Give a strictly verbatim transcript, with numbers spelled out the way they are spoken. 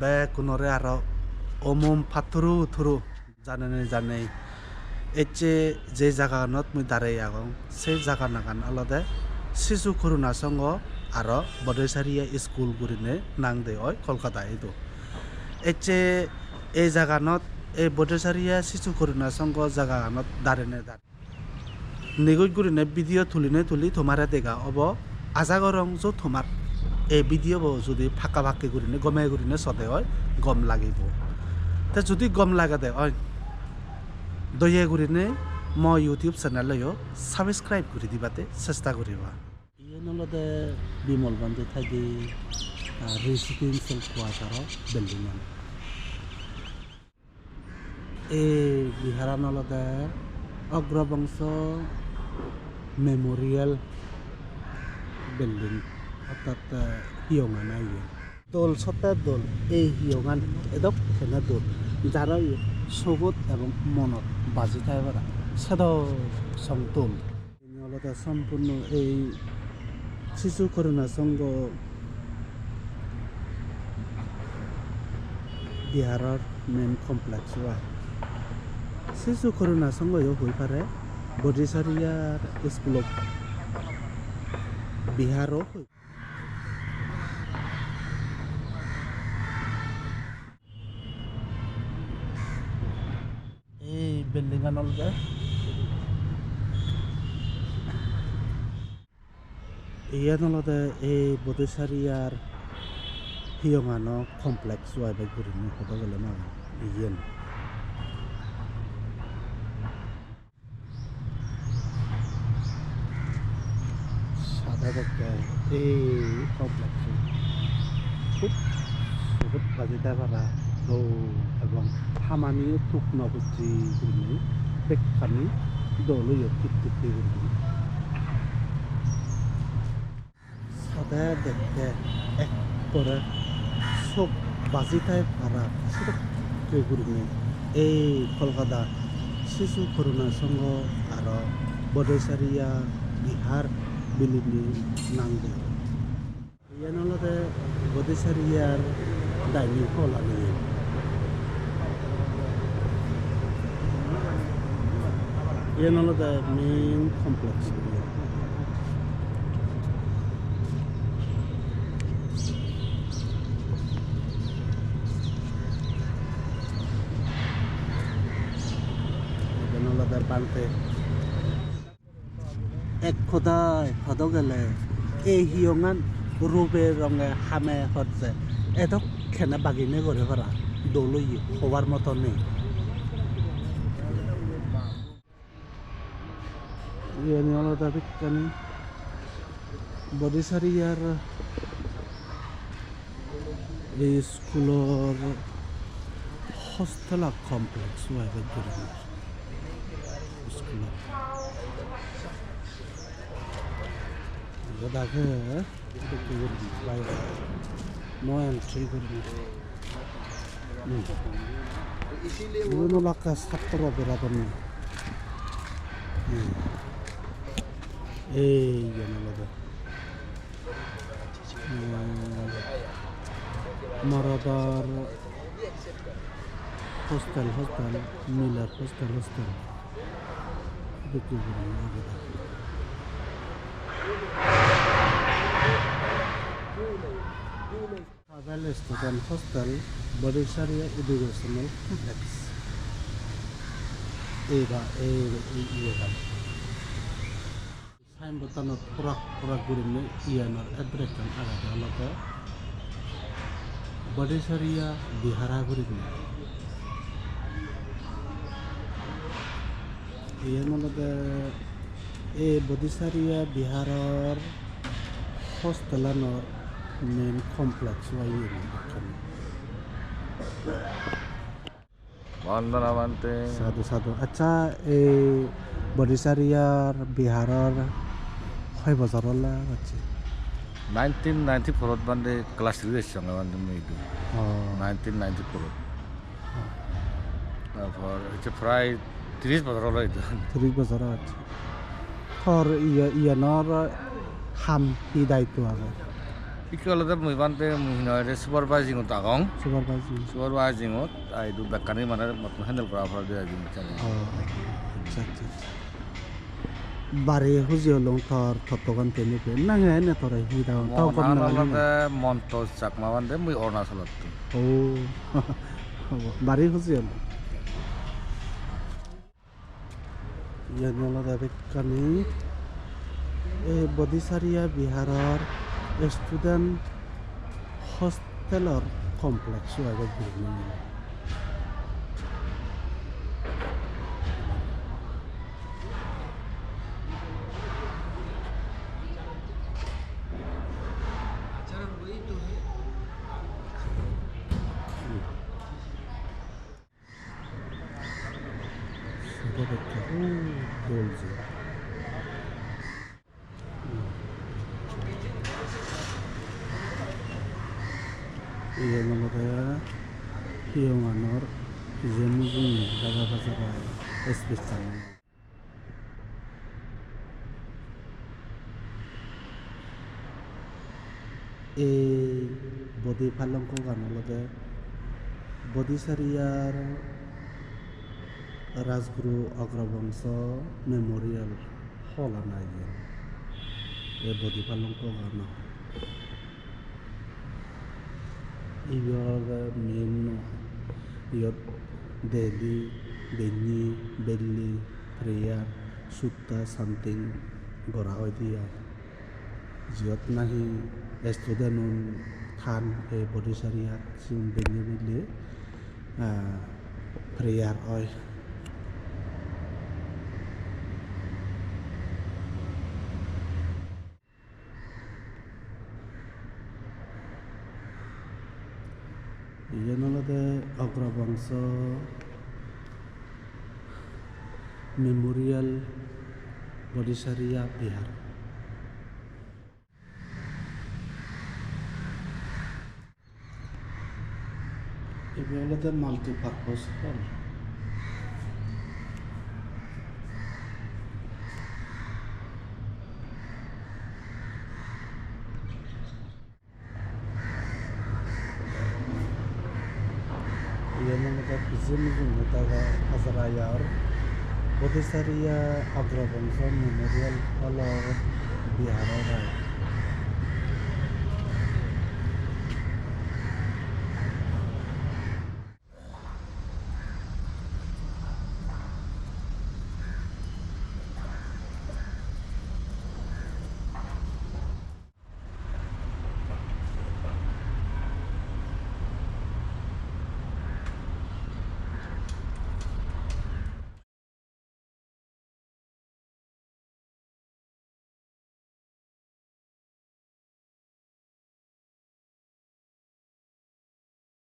Bekkunore aro om om patturu turu janei janei. Ecche je jagaganot mui darei agong, se jaganagan olode Sisu Koruna Songho aro Bodhesariya School gurine nang de oi Kolkata idu. Ecche ei jaganot, ei Bodhesariya Sisu Koruna Songho jagaganot darene dar. Nigoj gurine video tuline tuli tomare dega obo. Aja gorong jo tomar ei video bo judi pakka pakki gurine, gome gurine sode oi, gom lagibo. Te judi gom lagede oi, doye gurine mo YouTube channel-o yo subscribe guri dibate chesta guriba. Iyen olode Bimal Bhante thaide, ah, residential quarter-o building-an. Ei biharan olode Agrabangso Memorial Building, ortat, eh, hiyongan ai iyen. Dol, sotte dol, ei hiyongan edokkene dol, jaro iye sogot ebong monot baji thai para, sedo song dol. Iyeni olode sompurno ei Sisu Koruna Songho Biharor main complex-o ai. Sisu Koruna Songho-yo hoi pare, Bodhisariya School of Bihar-o hoi. Ei building-an olode, iyan olode ei Bodhisariyar hiyongano complex-o ai bek gurinei hodo gele magan iyen. Sade dokke ei complex-o hub sogot baji thai para dol ebong hamaniyo thuk no gocche gurinei bekkani dol oye tik tik gurinei. Sade dekke ekkore sok baji thai para sedokke gurinei ei Kolkata Sisu Koruna Songho aro Bodhisariya Bihar bilinei nang de. Iyan olode Bodhisariyar dining hall ani. Iyan olode main complex area. Iyan olode Bhante. Ek hodai hodo gele ei hiyongan rube ronge hame hojje edokkene bagine gore para, dol oye, hobar moto nei. Iyeni olode bekkani Bodhisariyar ei school-or hostel complex-o ai bek gurinei. School-o. Iyot age, edokke gurinei, no entry gurinei. Hmm. Igun olakke satro beradonne. Hmm. Ei iyen olode. Hmm. Morodor hostel, hostel, miler hostel, hostel. Dokke guri agede. Tribal Student Hostel, Bodhisariya Educational Complex. Ei ba, ei, ei, ei ba. Signboard-anot purak purak gurinei iyanor address-an agede olode Bodhisariya Vihara gurinei. Iyan olode ei Bodhisariya Viharor hostel-anor main complex oi iyan ekkan. Bondona Bhante. Sadhu, sadhu. Accha, ei Bodhisariyar Biharor hoi bojor ole gocche? Nineteen ninety-four-ot Bhante class three-ot ecchonge Bhante mui idu. Oh. Nineteen ninety-four-ot. Oh. Tarpor ecche prai tris bojor ole idu. Tris bojor ole. Tor iye, iyenor ham hi daitto age? Ikke olode mui bhante mui hinang hoide supervising-ot agong. Supervising. Supervising-ot, ai idu bekkani mane mottun handle gora pore de ai jinisani. Oh, accha, accha, accha. Bari huji olong tor tottogan teni pe. Nang he ne tore hi dagon? Mo To gom nang nang olode ni. Montosh Chakma bhante, mui Arunachalottun. Oh. Bari huji olong. Iyen olode bekkani ei Bodhichariya Biharor student hostelor complex-o age building. Siyot ekka, uh, dol je. Iyen olode hiyonganor pije mujunge jaga bajara space-an. Ei Bodhi Palonkogan olode Bodhichariyar Rajguru Agrabangso Memorial Hall ana iyen. Ei Bodhi Palonkogan. Ibe olode main noi. Iyot daily, benne, belli, prayer, sutta, something gora oide ai. Jiyot nahi student-un than ei Bodhichariyat, sigun benne belli, ah, prayer oi. Iyen olode Agrabangso Memorial Bodhicharya Vihar. Ibe olode multi-purpose hall. Iyen olode pije mujunge jaga Hazarajahar Bodhicharya Agrabangso Memorial Hall-or Vihar oi.